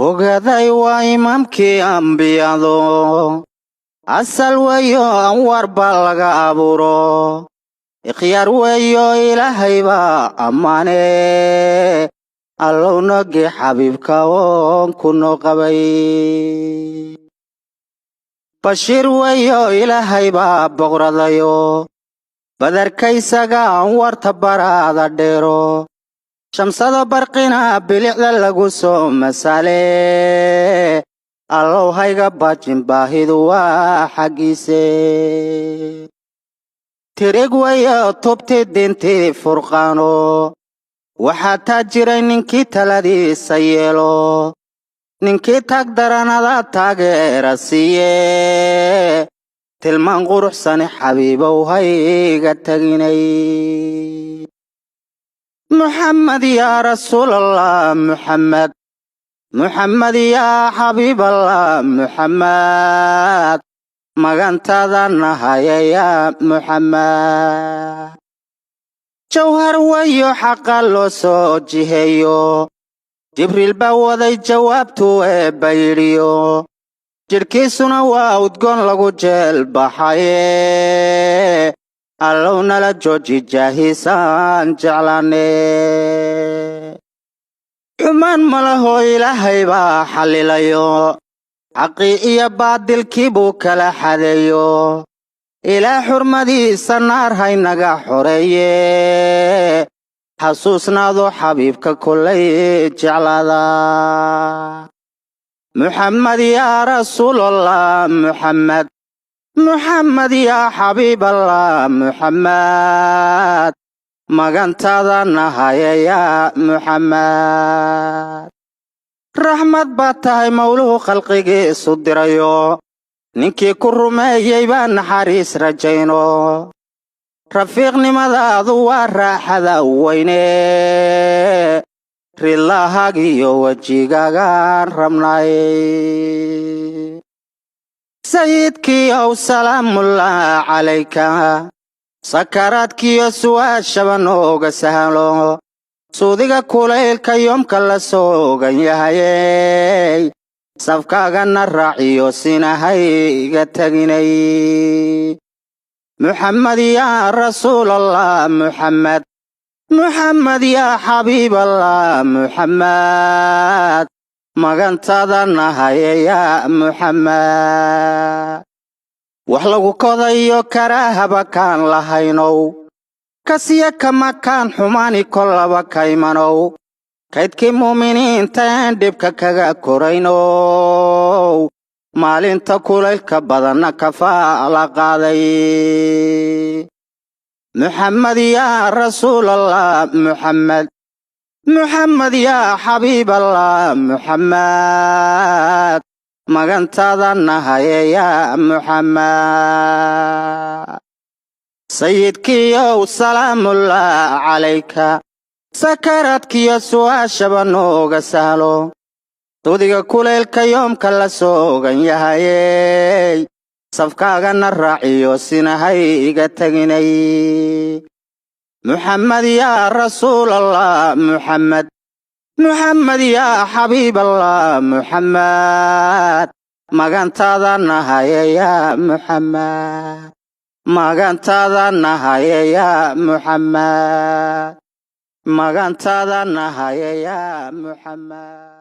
Ogaday waa imaamkii ambiyado, asal weeyo anwaar baa laga abuuro, ikhyaar weeyo Ilaahay baa ammaane. Allow noge xabiibka oon ku noo qabay. Bashiir weeyo Ilaahay baa boqradayo, badarkaysaga anwarta baraada dheero, shamsada barqina bilicda lagu soo masale. Allow hayga baajin, baahidu waa xaggiise. Tirig weeyo tubti dintii furqaano, waxaa taa jiray ninkii taladiisa yeelo, ninkii taag daranada taageera siiye. Tilmaan quruxsani xabiibow hayga teginay. Muxamed yaa Rasuulallah, Muxamed, Muxamed yaa Xabiiballah, Muxamed, magantada nahaya yaa Muxamed. Jawhar weeyo xaqa loo soo jiheeyo, Jibriil baa waday jawaabtuu eebba yidhiyo, jidhkiisuna waa udgoon lagu jeel baxaye. Allow nala jooji jaahiisaan jeclaane. Xumaan malahoo Ilaahay baa xallilayo, xaqii iyo baadilkii buu kala xadeeyo. Ilaa xurmadiisa naar haynaga xoreeye, xasuusnaado xabiibka kollay jeclaada. Muxamed yaa Rasuulallah, Muxamed, Muxamed yaa Xabiiballah, Muxamed, magantada nahaya yaa Muxamed. Raxmad baad tahay mawluhu khalqigiisu dirayo, ninkii ku rumeeyey baa naxariis rajayno. Rafiiqnimadaadu waa raaxada weyne, ridlahaagiyo wejigaagaan rabnay. Sayidkiiow salaamullah calayka, sakaraadkiyo su'aashaba nooga sahlo, suudiga kulaylka yoomka la soogan yahayey, safkaagana raaciyo sinahayga teginay. Muxamed yaa Rasuulallah, Muxamed, Muxamed yaa Xabiiballah, Muxamed, magantada nahaya yaa Muxamed. Wax lagu kodayo karaahaba kaan lahaynow, kasiya kama kaan xumaani kollaba kaymanow, kaydkii muuminiinta een dhibka kaga koraynow, maalinta kulaylka badanna kafaala qaaday. Muxamed yaa Rasuulallah, Muxamed, Muxamed yaa Xabiiballah, Muxamed, magantada nahaya yaa Muxamed. Sayidkiiow salaamullah calayka, sakaraadkiyo su'aashaba nooga sahlo, dudiga kulaylka yoomka la soogan yahayey, safkaagana raaciyo sinahayga teginay. Muxamed yaa Rasuulallah, Muxamed, Muxamed yaa Xabiiballah, Muxamed, magantada nahaya yaa Muxamed, magantada nahaya yaa Muxamed, magantada nahaya yaa Muxamed.